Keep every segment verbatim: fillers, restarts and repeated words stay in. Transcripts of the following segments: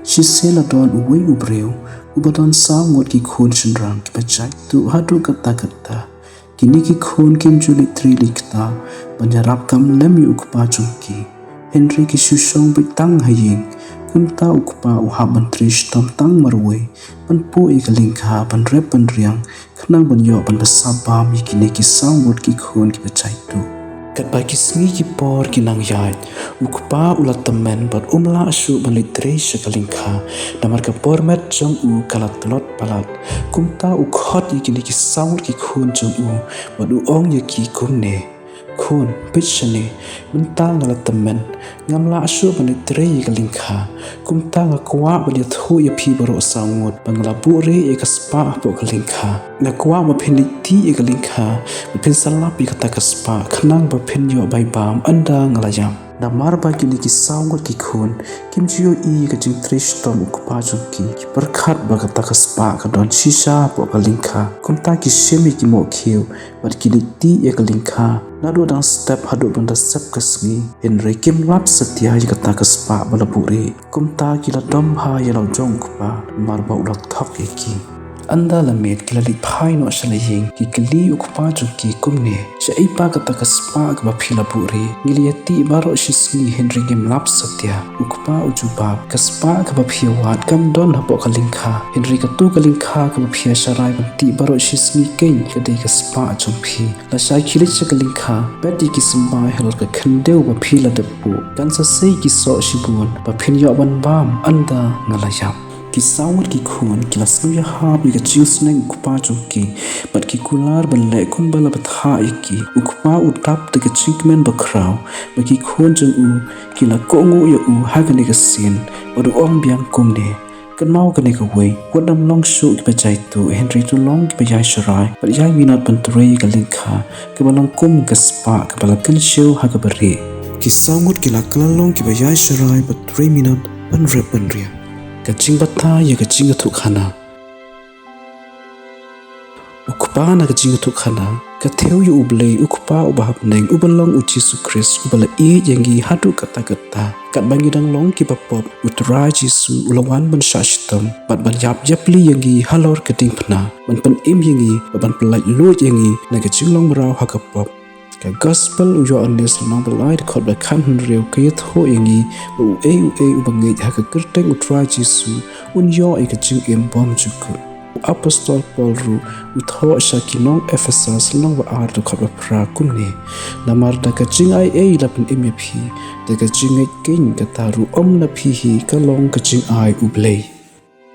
Shisien la don uwei u briew uba don saw ngut ki khun shynrang kiba jait tuh haduh katta katta. Kine ki khun kim ju leit trei leit kta ban ïarap kam lem ïa u kpa jong ki. Hynrei ki shu shong beit tang ha ïing. Kumta u kpa u hap ban trei shitom tang marwei ban puh ïa ka lyngkha, ban rep ban riang, khnang ban ïoh ban bsa bam ïa kine ki saw ngut ki khun kiba jait tuh. Katba ki sngi ki por ki nang ïaid, u kpa u la tymmen bad um lah shuh ban leit trei sha ka lyngkha, namar ka por met jong u ka la tlot palat. Kumta u khot ïa kine ki saw ngut ki khun jong u bad u ong ïa ki kumne: Khun, peit shane, mynta nga la tymmen, ngam lah shuh ban leit trei ïa ka lyngkha. Kumta nga kwah ban ïathuh ïa phi baroh saw ngut ba nga la buhrieh ïa ka spah hapoh ka lyngkha. Nga kwah ba phin leit tih ïa ka lyngkha, ba phin sa lap ïa kata ka spah, khnang ba phin ïoh bai bam ynda nga la ïap. Namar ba kine ki saw ngut ki khun kim ju ïohi ïa ka jingtrei shitom u kpa jong ki, ki pyrkhat ba kata ka spah ka don shisha hapoh ka lyngkha. Kumta ki shim ïa ki mohkhiew bad ki leit tih ïa ka lyngkha. Naduh dang step haduh ban da sep ka sngi, hynrei kim lap satia ïa kata ka spah ba la buhrieh. Kumta ki la dom bha ïa la u jong u kpa, namar ba u la thok ïa ki. Ynda la miet ki la leit phai noh sha la ïing, ki kylli u kpa jong ki kumne: Shaei pat kata ka spah kaba phi la buhrieh? Ngi la ïatih baroh shi sngi hynrei ngim lap satia. U kpa u jubab: Ka spah kaba phi ïawad kam don hapoh ka lyngkha, hynrei kato ka lyngkha kaba phi ïasharai ban tih baroh shi sngi keiñ ka dei ka spah jong phi. Lashai khie leit sha ka lyngkha, peit ïa ki symbai halor ka khyndew ba phi la dep buh. Kan sa sei ki soh shibun ba phin ïoh ban bam ynda nga la ïap. Ki saw ngut ki khun ki la sngewïahap ïa ka jingsneng u kpa jong ki bad ki kular ban leh kumba la bthah ïa ki. U kpa u dap da ka jingkmen bakhraw ba ki khun jong u ki la kohnguh ïa u ha kane ka sien bad u ong biang kumne: Kynmaw kane kawei, wat nym long shuh kiba jait tuh, hynrei to long kiba ïai sharai bad ïai minot ban trei ïa ka lyngkha, kaba long kum ka spah kaba la kynshew ha kaba rieh. Ki saw ngut ki la kylla long kiba ïai sharai bad trei minot ban rep ban riang. Ka jingbatai ïa ka jingïathuhkhana. U kpa na ka jingïathuhkhana. Ka thew ïa U Blei, u Kpa uba ha bneng, uba long U Jisu Khrist, uba la ïeit ïa ngi haduh katta katta. Katba ngi dang long kiba pop, U Trai Jisu u la wan ban shah shitom bad ban ïap ïapli ïa ngi halor ka diengphna, ban pynim ïa ngi bad ban pyllait luid ïa ngi na ka jinglong mraw ha ka pop. Ka Gospel u Ïoannis lynnong ba lai dkhot ba khathynriew ka ïathuh ïa ngi ba uei uei uba ngeit ha ka kyrteng U Trai Jisu un ïoh ïa ka jingim bymjukut. U Apostol Paul ruh u thoh sha ki nong Ephesus lynnong ba ar dkhot ba phra kumne: Namar da ka jingaiei la pynim ïa phi, da ka jingngeit keiñ, kata ruh ym na phi hi, ka long ka jingai U Blei.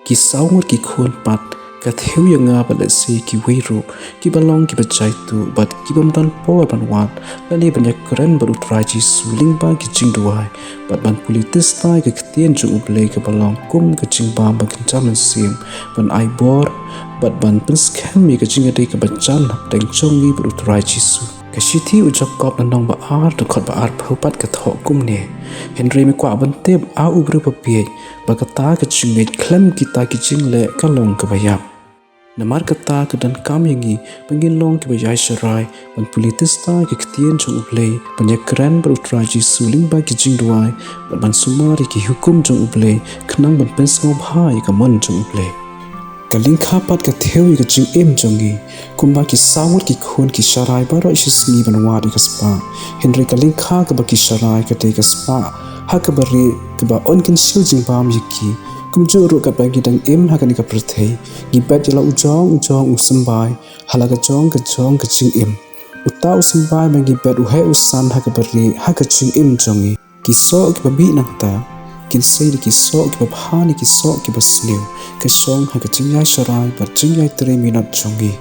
Ki saw ngut ki khun pat ka thew ïa nga bad lehse kiwei ruh kiba long kiba jait tuh bad kibym don por ban wad lane ban ïakren bad U Trai Jisu lyngba ki jingduwai bad ban pule teista ïa ka ktien jong U Blei kaba long kum ka jingbam ba kynja mynsiem, ban ai bor bad ban pynskhem ïa ka jingïadei kaba jan hapdeng jong ngi bad U Trai Jisu. Ka shithi u Jakob lynnong ba ar dkhot ba arphew pat ka thoh kumne: Hynrei me kwah ban tip, A u briew babieit, ba kata ka jingngeit khlem kita ki jingleh ka long kaba ïap. Namar kata ka donkam ïa ngi ba ngin long kiba ïai sharai ban pule teista ïa ka ktien jong U Blei, ban ïakren bad U Trai Jisu lyngba ki jingduwai bad ban sumar ïa ki hukum jong U Blei, khnang ban pynsngewbha ïa ka mon jong U Blei. Ka lyngkha pat ka thew ïa ka jingim jong ngi. Kumba ki saw ngut ki khun ki sharai baroh shi sngi ban wad ïa ka spah, hynrei ka lyngkha kaba ki sharai ka dei ka spah ha kaba rieh kaba yn kynshew jingbam ïa ki. Kumjuh ruh katba ngi dang im ha kane ka pyrthei, ngi bet ïa la u jong u jong u symbai ha la ka jong ka jong ka jingim. Uta u symbai ba ngi bet u heh u san ha kaba rieh ha ka jingim jong ngi. Ki soh kiba mih nangta kin sei da ki soh kiba bha ne ki soh kiba sniew, ka shong ha ka jingïai sharai bad jingïai trei minot jong ngi.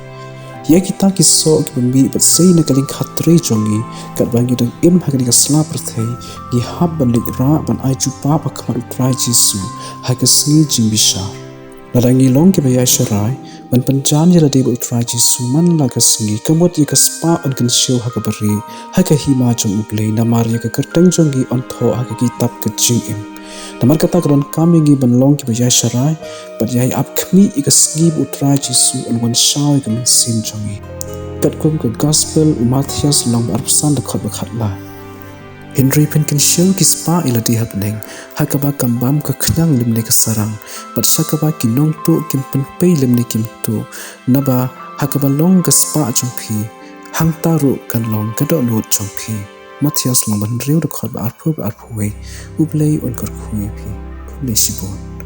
Ïa kita ki soh kiba mih bad sei na ka lyngkha trei jong ngi, katba ngi dang im ha kane ka sla pyrthei, ngi hap ban leit rah ban ai jubab ha khmat U Trai Jisu ha ka sngi jingbishar. Lada ngi long kiba ïai sharai ban pynjan ïa lade bad U Trai Jisu man la ka sngi, ka mut ïa ka spah yn kynshew ha kaba rieh ha ka hima jong U Blei, namar ïa ka kyrteng jong ngi yn thoh ha ka kitab ka jingim. Namar kata ka donkam ïa ngi ban long kiba ïai sharai bad ïai ap khmih ïa ka sngi ba U Trai Jisu un wan shaw ïa ka mynsiem jong ngi. Katkum ka Gospel u Mathaios lynnong ba arphew san dkhot ba khatlai. Hynrei pynkynshew ki spah ïa lade ha bneng, ha kaba kam bam ka khñiang lymne ka sarang, bad sha kaba ki nongtuh kim pynpei lymne kim tuh, naba ha kaba long ka spah jong phi, hangta ruh kan long ka dohnud jong phi. Mathaios lynnong ba hynriew, dkhot ba arphew bad arphew wei. U Blei un kyrkhu ïa phi. Khublei shibun.